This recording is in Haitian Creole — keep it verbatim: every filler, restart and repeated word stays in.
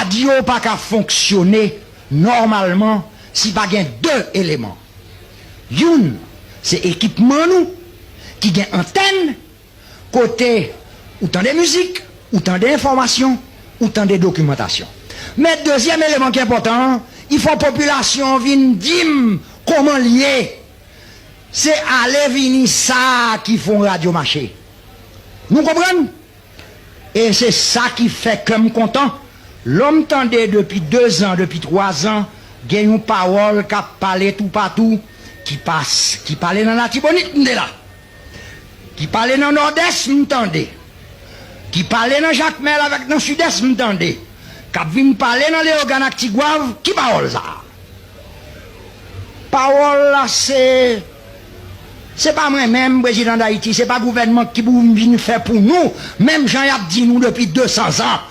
Radyo pa ka fonksyone nòmalman si pa gen de eleman. Youn, se ekipman nou ki gen antèn, kote ou tande mizik, ou tande enfòmasyon, ou tande dokimantasyon. Men dezyèm eleman ki enpòtan an, il fò popilasyon an vin di m kòman l ye. Se ale vini sa a ki fè yon radyo mache. Nou konprann? E se sa ki fè kè m kontan. Lè m tande depi dezan, depi twazan, gen yon pawòl k ap pale toupatou, ki pas, ki pale nan Latibonit, m te la. Ki pale nan Nòdès, m tande. Ki pale nan Jakmèl avèk nan Sidès, m tande. K ap vin pale nan Leyogàn ak Tigwav, ki pawòl sa a? Pawòl la se, se pa mwen menm, prezidan Dayiti, se pa gouvènman ki pou vin fè pou nou, menm jan y ap di nou depi de san zan.